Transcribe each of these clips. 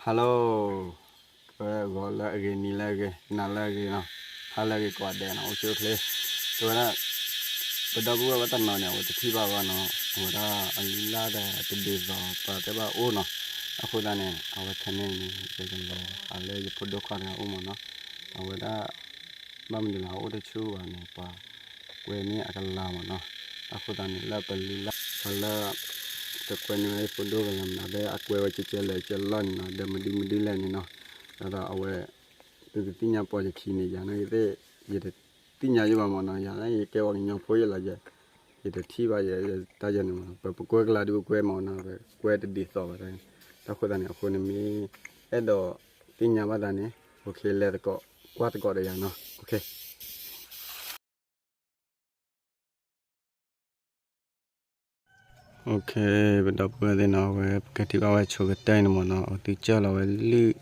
Hello, ပဂီၤလၢအဂ့ၤ နံၤလၢအဂ့ၤ နၤလၢအဂ့ၤနီၤ, ဟါလၢအဂ့ၤကိးဂၤဒဲးနီၤ, အိၣ်ဆူၣ်အိၣ်ချ့, တဲဝဲဒၣ် ပဒီပုၢ်ဝဲၢ်ဘၣ်တနီၤန့ၣ် အဝဲတထံၣ်ဘၣ်ဘၣ်နီၤ, အဝဲဒၣ်အလုၢ်လၢ်ဒီးတဒ်သိးပှၤတဲဘၣ်အိၣ်နီၤ, အဃိသတးန့ၣ် အဝဲခဲန့ၣ်န့ၣ် ယကလီၤဟးလၢယဖိဒိၣ်ခွါတဂၤအိၣ်မးနီၤ, အဝဲဒၣ် ဘၣ်မနုၤလၢအအိၣ်တဆူၣ်ဘၣ်န့ၣ် ပှၤကွဲန့ၢ်အကလၤမးနီၤ, အဃိသတးန့ၣ် လၢပလုၢ်လၢ် ပှၤလၢ ကကွဲန့ၢ်ဝဲယဖိဒိၣ်ကလၤမးနီၤ ဒီးအကွဲဝဲကဲကဲလဲၣ်ကဲလီၢ်န့ၣ်နီၤ ဒီးမဒုမဒုလဲၣ်န့ၣ်နီၤ, ဒီးအဝဲ သုကသ့ၣ်ညါပိာ်ယခံန့ၣ် ယၤနာ်က့သ့ၣ် ယတသ့ၣ်ညါယဘၣ်မးနီၤ, ယၤနာ်က့ယကဲဝဲကညီဖိယလီၤယဲ ယတထံၣ်ဘၣ်ယဲ တၢ်ယဲန့ၣ်မးနီၤ, ပပကွဲကလၤဒုးပကွဲမးနီၤ, ပကွဲတဒ်သိးဘၣ်တၢ်န့ၣ်, တၢ်ဃိသတးန့ၣ် အဃိန့ၣ်မ့ၢ် အဲၣ်ဒိးသ့ၣ်ညါဘၣ်သးန့ၣ် okay လဲၤသကိး ကွၢ်သကိးဒီးယၤနီၤ, okay. Okay ပဒီပုၢ်ဝဲၢ်သ့ၣ်နီၤ, အဝဲပကထံၣ်ဘၣ်ဝဲဆိကတၢၢ်အံၤန့ၣ်မးနီၤ, အဝဲသုကၢၢ်လီၤဝဲလုၢ်,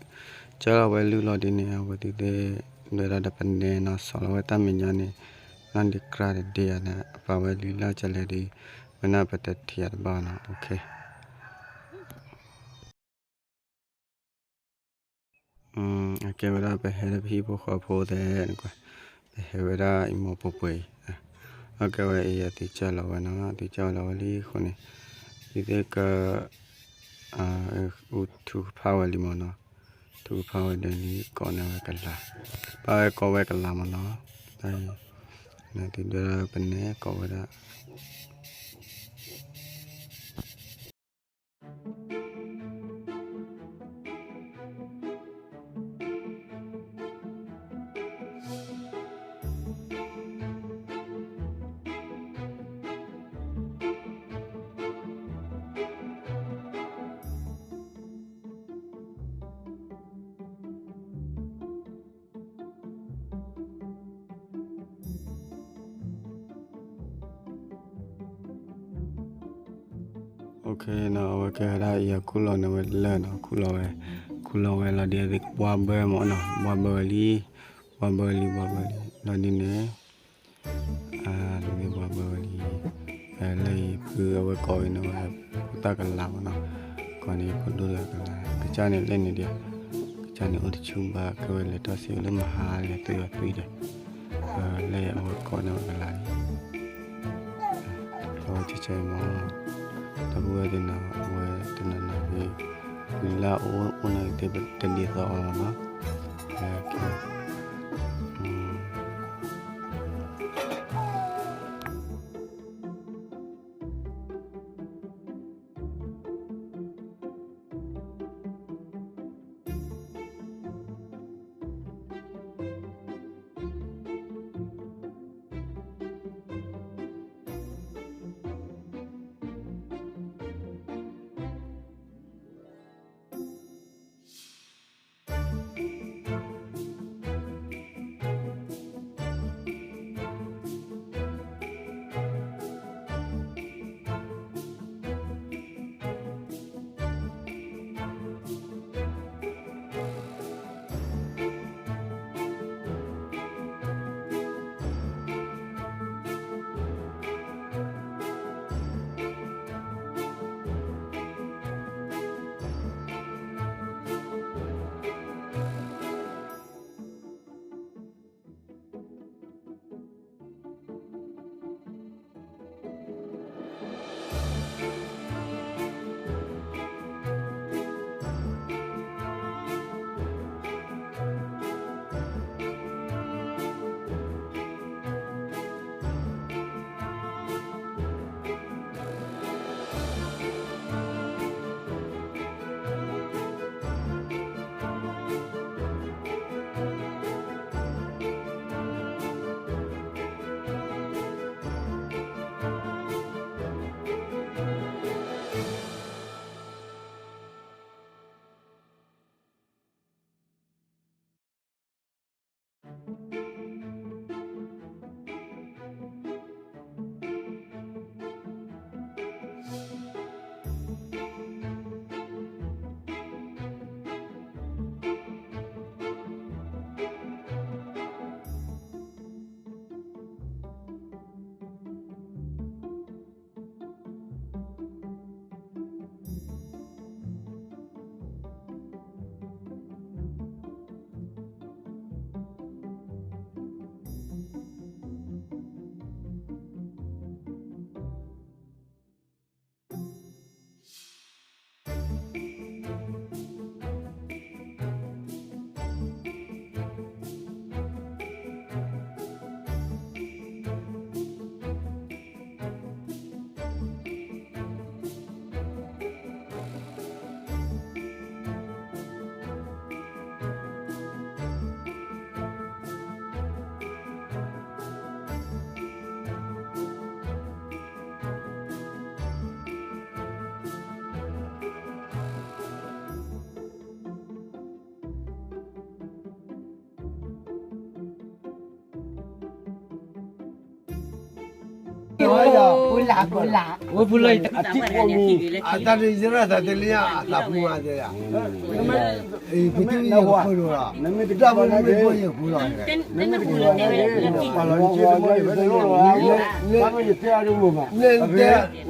ကၢၢ်လီၤဝဲလုၢ်လီၤဒ်န့ၣ် အဝဲသုသ့ၣ် ဒွဲဒၣ်ဒီးပနဲနီၤ ဆီၣ်လီၤဝဲတၢ်မဲာ်ညါန့ၣ် နီၢ်ဒံးကြၢးတဒ့ဧါန့ၣ် အပာ်ဝဲလုၢ်လၢ်ကလဲၤဒ် ဝဲန့ၣ်ပတထံၣ်အတဘၣ်နီၤ, okay. အကဲဝဲဒၣ်ပဟဲလၢပဟံၣ်ဖိဃီဖိသ့ၣ်, ပဟဲဝဲဒၣ်အံၤမိၢ်ပှဲၤပှဲၤအံၤ, အကဲဝဲအံၤအသုကၢၢ်လီၤဝဲနီၤ, သုကၢၢ်လီၤဝဲလံအဃိန့ၣ် သုသ့ၣ်က အူထုကဖၣ်ဝဲလံမးနီၤ, ထုကဖၣ်ဝဲဒီးလံကိးန့ၢ်ဝဲကလၤ, ဘၣ်ဝဲကိးဝဲကလၤမးနီၤ, တၢ်အံၤ နသုဒွဲဒၣ်ပနဲကိးဝဲဒၣ် Okay နီၤ, အဝဲကဲဝဲဒၣ်အံၤခူၣ်လီၤန့ၢ်ဝဲလၢာ်နီၤ, ခူၣ်လီၤဝဲ, ခူၣ်လီၤဝဲလီၤဒ်အသုကဘှါဘၢမးနီၤ, ဘှါဘၢဝဲလံ, ဘှါဘၢဝဲလံ ဘှါဘၢလံ လီၤဒ်န့ၣ် လၢဘှါဘၢဝဲလံ, လၢအံၤဖုအဝဲကိးဝဲန့ၢ်ဝဲ ဖိသၣ်ကလၤမးနီၤ, ကိးန့ၢ်ဖိဒိၣ်တဂၤကလၤ, ကစၢ်န့ၣ်လဲၣ်န့ၣ်ဒံး, ကစၢ်န့ၣ်အိၣ်တဆူၣ်ဘၣ် ကဲဝဲလဲၤထီၣ်စံးဝဲလၢမဟါလဲၤသွံၣ်အီၤသွံၣ်ဒီး, လၢအံၤအဝဲကိးန့ၢ်ဝဲကလၤလံ အဝဲကဲကဲမး, ဒီပုၢ်ဝဲၢ်သ့ၣ်နီၤ အဝဲတနီၤနီၤ လုၢ်လၢ်အိၣ်အိၣ်န့ၣ်သ့ၣ်တဒ်သိးအီၤလီၤနီၤ, ကဲ ဖိလၢ်ဖိလၢ်, ဝဲဖိလၢ်အံၤ အထံၣ်အိၣ်မံၤ, အတၢ်တယရၣ်သးတလံဧါ အသးပူၤမးတဲယၤ, ပတံၤယကပၢၤလီၤ, တၢ်ဖိမ့ၢ်ဖိယကပၢၤလီၤ, နတဲ, နတဲ, နတဘိၣ်, ဝဲပတဲ, နတဲယံၤဝဲ, က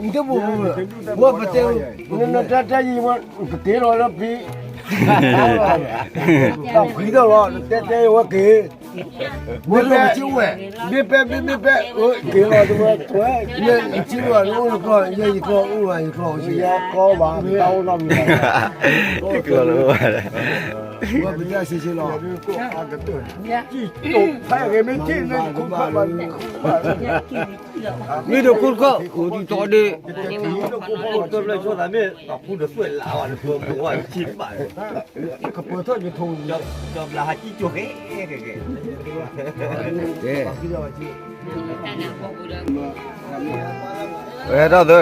က့ၤလီၤလၢဖံ, တၢ်ဖံးထီၣ်လီၤ နတဲတဲဝဲက့ၤ မ့ၢ်ပဲ, မ့ၢ်ပဲ, မ့ၢ်ပဲ, က့ၤလီၤတဝဲ, မ့ၢ်ထံလီၤ နအိၣ်နကျီၢ်, ယဲယကျီၢ်အိၣ်ဘၣ် ယကျီၢ်အိၣ်, ယကျီၢ်အိၣ်လီၤ, ဝဲပတဲဆ့ဆ့လီၤ, ဖဲဂ့ၤမ့ၢ်ထံၣ်န့ၣ် မ့ၢ်တခိၣ်တခီၣ် အိၣ်ဒံးထီၣ်ဒ့, တဖျၢၣ်ဆိသးမ့ၢ် အဖူတသွဲၣ်လၢ်ဝဲ နဖိမုၣ်ဝဲဆံးဘၣ်, ကပၢၤထီၣ်ယထိၣ်, ကဘျးဟးကံၣ်ကၠိၣ်ဃဲ, ကဲ ဟဲထီၣ်သု, ဟဲထီၣ်သု, ဟဲထီၣ်သု,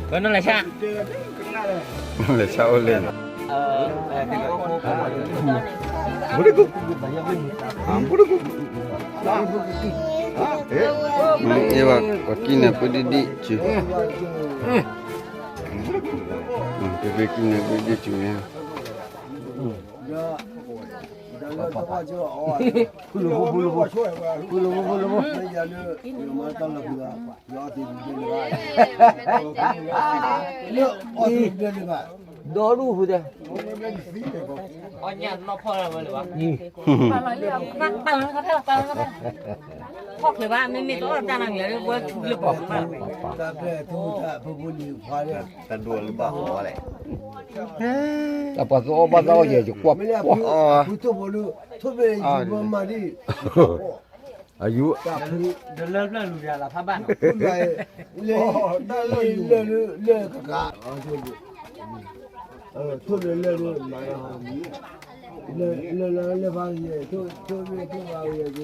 ဘၣ်နီၢ်လဲၤဆၣ်, လဲၤဆၣ်အိၣ်လၢ, အ့ၣ်ဘၣ်ကီၢ်ကံၣ်န့ၣ်ပဒံဒံၣ်စု, ပကံၣ်န့ၣ်ပဒံဒံၣ်စုန့ၣ်, ဖုလၢဖိ, ဖုလၢဖိ, ဖုလၢဖိ, ဖုလၢဖိ, ဒီဒူၣ်ဖုတဲ, အီၣ်ညၣ်နီၢ်ဖီၣ်လၢဝဲလၢၤဘၣ်, ပာ်လီၤ, ပာ်လီၤ, ဖီၣ်ချ့ဘၣ် မ့မ့ၢ်တအီၣ်တၢ်နီတမံၤလၢဝဲထူလၢပီၢ်ဘၣ်, တၢ်ဒိၣ်လၢဘၣ်ဃီလဲၣ်, တၢ်ပှၤသအီၣ်ဘၣ်သအီၣ်ယဲၢ်ယကွၢ်ပှၢ်, အယူၤ, လၢဖျၢၣ်လူၤယၤလီၤဖးဘၣ်နီၤ, လၢလၢလၢလၢကကး, ထိၣ်လၢလၢလၢ, လၢလၢလၢဖးယဲၢ်, ထိၣ်လၢလၢဖးယဲၢ်,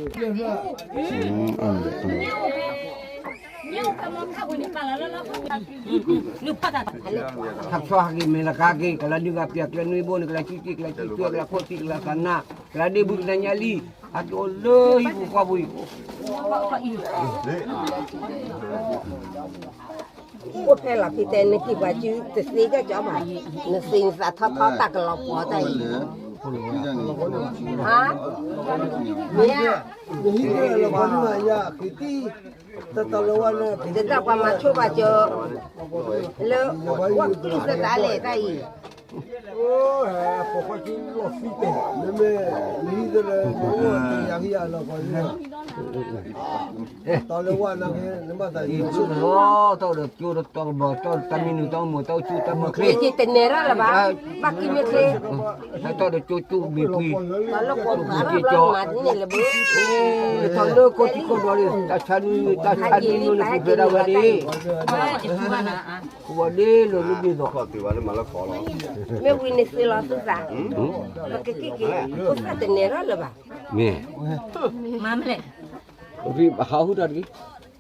ခါဆူဟးက့ၤမ့ၢ်လၢကါက့ၤ ကလၤဒုးဂၤပျၢ်ကျဲနွံဘိန့ၣ် ကလၤစုစ့ၣ် ကလၤစုစ့ၣ် ကလၤခိၣ်သံၣ် ကလၤသးနါ ကလၤဒ့ဘူးကလၤညါလံ, ဟးက့ၤအိၣ်လၢဟံၣ်ပူၤဃီပူၤအံၤ, အိၣ်ဖဲလီၤဖံတဲ နက့ၤပှၤစုတသ့ကဲကီဘၣ်, နသ့နသးထီထီတၢ်ကလီၤပှီၤတၢ်အံၤ, ဟါ, မ့ၢ်ဧါ, တၢ်လၢဝဲန့ၣ် တဒၣ်ပှၤမၤဆိဘၣ်ကၠီ, လၢ, ဝဲကံၣ်သတးလဲၣ်တၢ်အံၤ, မ့မ့ၢ်, တၢ်လၢဝဲန့ၣ်, တၢ်ဒီးကၠိတၢ်ကဘီၣ် တၢ်တၢ်မံနုၤ တၢ်အိၣ်မူ တၢ်အိၣ်ဆူၣ် တၢ်မၤချ့, တနဲၤရၣ်လၢၤဘၣ်, ဘၣ်ကံၣ်မ့ၢ်ချ့, တၢ်ဒီးကၠိကၠိမ့ၢ်ပှံၤ, တၢ်လၢကိၢ်ပှၤမၤန့ၣ်လၢၤဘၣ်, ထီၣ်လၢကိၢ်ထံကိၢ်ဒီးန့ၣ် တၢ်ဆါနုၤ တၢ်ဆါနုၤန့ၣ် ပှဲၤဒၣ်ဝဲန့ၣ်, ဝဲဒၣ်လၢလၢဘ့ၣ်သိး, မ့ၢ်ဝံၤန့ၣ်သ့လီၤသူၣ်သး, ပကက့ၤက့ၤ, ဖိသၣ်တနဲၤရၣ်လၢၤဘၣ်, မ့ၢ်, မၤမလဲၣ်, ဟးဟူတၢ်တဂ့ၤ, နီၢ်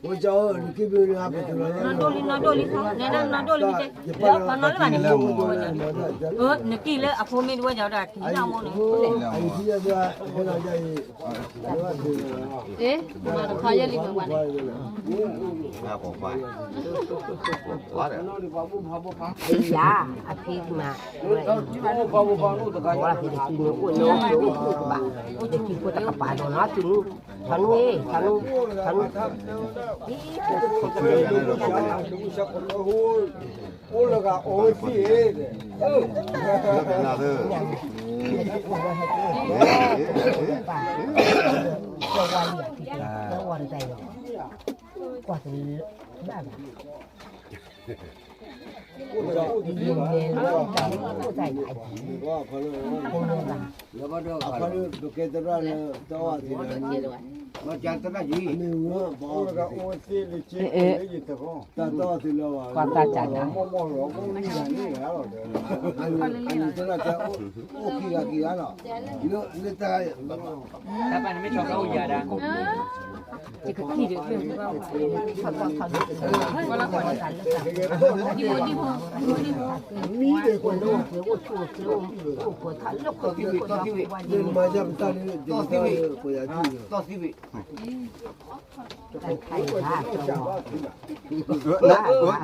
ဒိၣ်လံ နီၢ်ဒိၣ်လံ, နီၢ်ဒိၣ်လံမ့ၢ်တဲ, နီၢ်ဒိၣ်လံမ့ၢ်တဲ, နကံၣ်လၢအဖိမ့ၢ်တဝဲဒၣ်ဒီး ကံၣ်နီၢ်မိၢ်န့ၣ်, အ့ၣ်, မၤတခီယဲလံမ့ၢ်ဝဲန့ၣ်, ယၤ, အဖံမၤ, ဝဲ, ဝဲဖံတစုန့ၣ် အိၣ်လၢအိၣ်ဖုၣ်ကဘၣ်, ယကံၣ်ဖိတကပၤဒီးနီၤ တုၤနု, ထနူ, ထနူ, အိၣ်လၢဂၤအီၣ်ဝဲသံၣ်, ကွၢ်တလၢဘၣ်ဘၣ်, လၢလဲၤလၢတၢ်အိၣ်တၢ်အံၤ, လၢဘၣ်ဒီးအခါလၢပကဲသရၣ်လၢတၢ်အီၣ်သ့ၣ်တဖၣ်န့ၣ်, တၢ်တၢ်ယံၤ မ့ၢ်ဝဲ တၢ်တၢ်သ့လီၤဘၣ် တၢ်တၢ်တၢ် အိၣ်ခံဂၤခံဂၤလီၤ လၢတၢ် တၢ်ပၢ်န့ၣ်မ့ၢ်ထီၣ်ကအိၣ်ယၤဒၣ် မံၤဒဲးကွၢ် တီသံဝံၤ တီသံဝံၤ တီသံဝံၤ ကလီ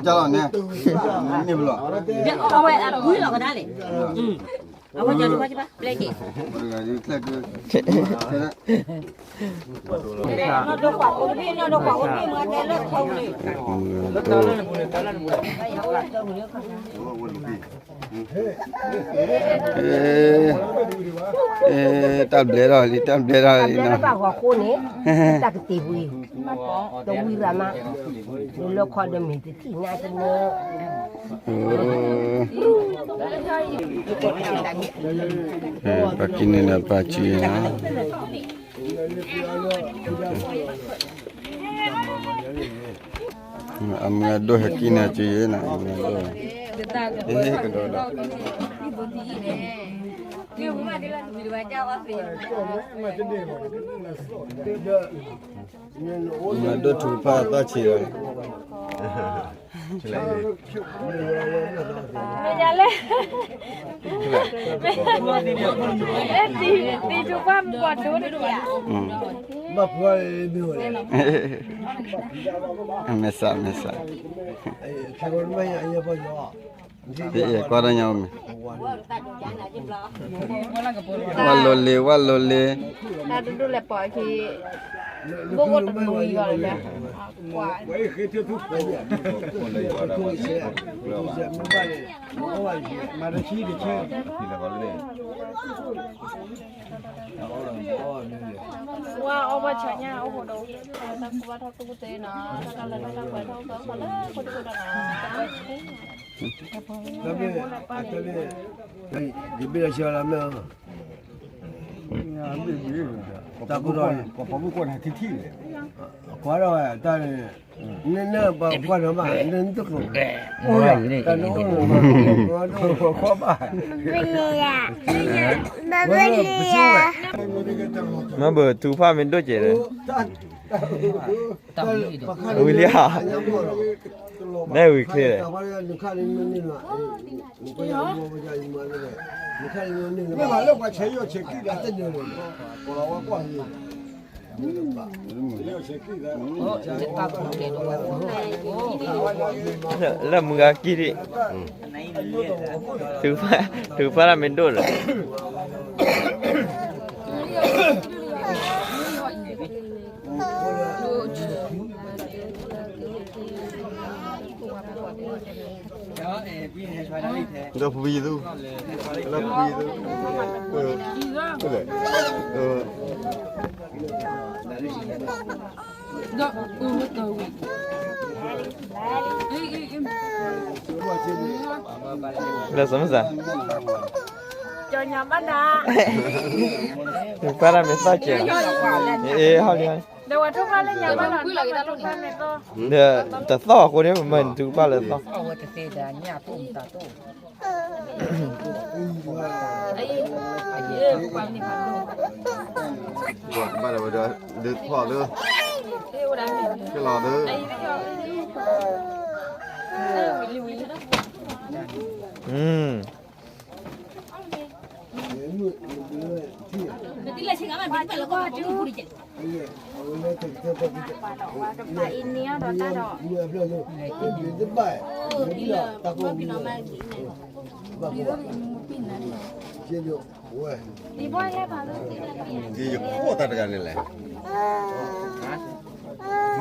ၤန့ၣ် န့ၣ်ဘလီၤ အဝဲအကွံလီၤကဒါလဲၣ် အဝဲကၢ်တဘၣ်ကဘၣ် ဘျဲၣ်က့ၤ တဂၤဒုးချဲၣ်ကၢ နီၢ်ဒိၣ်ကွၢ်အိၣ်တဘ့ၣ် နီၢ်ဒိၣ်ကွၢ်အိၣ်တဘ့ၣ် မၤတဲလၢခီဝံၤ တၢ်ဘျဲးထီၣ်လံ တၢ်ဘျဲးထီၣ်လံနီၤ တၢ်ကတ့ၢ်ဝံၤ တဝံၤရၤမး ဒုးလၢခီဒီးမ့ၢ်တထံၣ်ညါတနၢ ပှၤကံန့ၣ်ဒီးပှၤကံနီၤ အမုၢ်အဒိၣ် ဟဲကံန့ၣ်က့ၤနီၤ အမုၢ်အဒိၣ် ဟ့ၣ်ဟ့ၣ်ကဒီးဒီး အမုၢ်အဒိၣ်ထူဖးသီၣ်ဆံးလီၤ မ့ၢ်ဒ်လဲၣ် လၢတံၤထူပှၢ်မ့ၢ်ပှၤဒိတက့ၢ်ဧါ ဘၣ်ပှၤမ့ၢ်ဝဲလဲၣ် မဲာ်ဆှး မဲာ်ဆှး ယအဲၣ်ကွၢ်တၢ်ညါအိၣ်မ့ၢ် ဝဲလိၤလ့ၤ ဝဲလိၤလ့ၤ တၢ်ဒိၣ်ဒိၣ်လဲၣ်ပှၤခံ ဘိၣ်အိၣ်တမံၤယီၤလၢ ကွၢ် ဝါအီၣ်ဘၣ်ဆၣ်ညါအိၣ်ဃိဒီး တၢ်ကူၣ်ဘၣ်ထီၣ်ကူၣ်သ့နီၤ တၢ်ကလၢတၢ်ကပှဲၤထီၣ်ကပှဲၤလၢဃိတကူၣ်ဒီးနီၤ တၢ်ဘ့ၣ် တၢ်ဘ့ၣ် ယဘ့ၣ်လီၤဆံးလီၤမ့ၢ် တၢ်ကူၣ်ထီၣ်န့ၣ် ပှၤဖီမုၣ်ကွၢ်နၤထံထံၣ်န့ၣ် ကွၢ်ထီၣ်ဝဲတၢ်န့ၣ် နနပှၤကွၢ်နၤဘၣ် နတကျိၤ တၢ်နအိၣ်နဘၣ် ကွၢ်ဘၣ် မ့ၢ်ဘၣ်ထူဖးမ့ၢ်ဒိၣ်ကဲးဒီး ဝံၤလံဧါ နဲဝံၤချ့ဒီး လၢမုၢ်ဂၤကံၢ်ဒံး ထူဖးတၢ်မ့ၢ်ဒိၣ်ဒီး ဒီးဖုယသူ လၢဖုယသူ လဲၣ် ဒီးအုးမတဝံၤ လၢစမစ ကၠီညါဘၣ်နၤ ပၢ်တၢ်မ့ၢ်သီၣ်ကဲး အ့ ဟီၣ်လံ ဒီးဝဲထူၣ်ဖးလၢညါဘၣ်နၤ ဒီးတသီၣ်အဃိန့ၣ် ပမၤနၢ်ထူၣ်ဖးလၢသီၣ် ဘၣ်ဒီးဝဲဒီး ဒုးဖီၣ်လၢ ကလီၤလၢ ယခိၣ်တၢ်တဂၤန့ၣ်လဲၣ်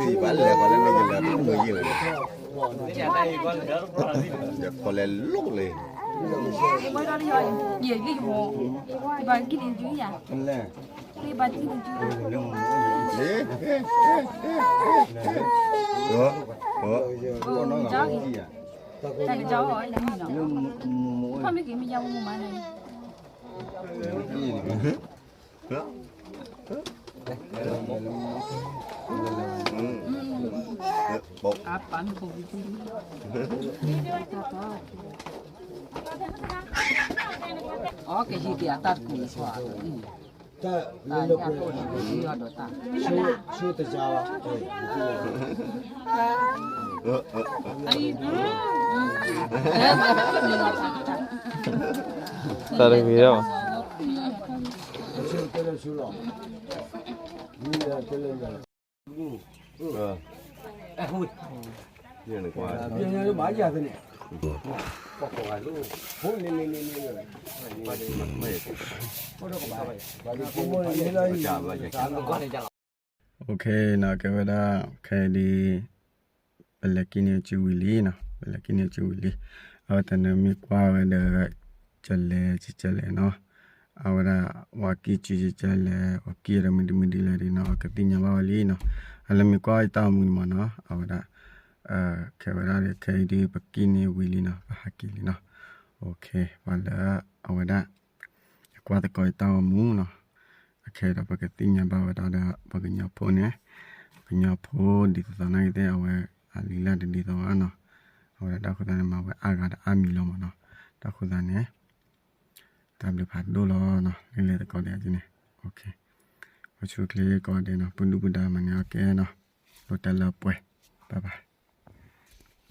ယဘၣ်လဲၤဃီလၢန့ၣ် ယလဲၤမုာ်ယံာ်လီၤ ယခိၣ်လဲၤလိၣ်လံ လဲၣ် တၢ်ကကီ မ့ၢ်က့ၤမ့ၢ်ယါမူမါန့ၣ် လၢ အကဟံးက့ၤအတၢ်တကူးလၢပှၤ တၢ်လၢလၢပှဲၤ တၢ်လၢပှဲၤ တၢ် တၢ်တဂ့ၤလီၤ. OK နီၤ ကဲဝဲဒၣ် ခဲအံၤဒ် ပလဲၤကံၣ်န့ၢ်စုဝံၤလံနီၤ, ပလဲၤကံၣ်န့ၢ်စုဝံၤလံ. အဝဲတနၢ်မ့ၢ်ကွၢ်ဝဲဒီး ကလဲၤကလဲၤနီၤ, အဝဲဒၣ် ဝၤကံၣ်စုကလဲၤ ဝၤကံၣ်ဒီးမ့ၢ်ဒ်မ့ၢ်ဒ်လဲၣ်ဒ်နီၤ ကသ့ၣ်ညါဘၣ်ဝဲလံနီၤ. အလၢမ့ၢ်ကွၢ်တၢ်အိၣ်မူန့ၣ်မးနီၤ အဝဲဒၣ် ခဲဝဲဒၣ်ဒီး ခဲအံၤဒ်ပကံၣ်န့ၢ်ဝံၤလံနီၤ ပဟးက့ၤလံနီၤ. OK ပှၤလၢအဝဲဒၣ် အကွၢ်သကိးတၢ်အိၣ်မူနီၤ, အခဲဒီးပကသ့ၣ်ညါဘၣ်ဝဲဒၣ်ဒီး ပှၤကညီဖိန့ၣ်, ပှၤကညီဖိဒ်သိးသိးနာ်က့သ့ၣ် အဝဲအလံၤလၢတဒ်သိးဘၣ်နီၤ, အဝဲဒၣ်တၢ်ဃိသတးန့ၣ် မၤဝဲအါဂၤဒီးအါမံၤလီၤမးနီၤ. တၢ်ဃိသတးန့ၣ် တၢ်ဘျုးဖးဒိၣ်လီၤနီၤ လၢလဲၤသကိးဒ်အံၤန့ၣ်. ပဆူၣ်ချ့ကိးဂၤဒဲးနီၤ ပဒုၣ်ပဒါမၤန့ၢ်အီၣ်ကဲနီၤ, လီၤတၢ်လၢပှဲၤ bye bye.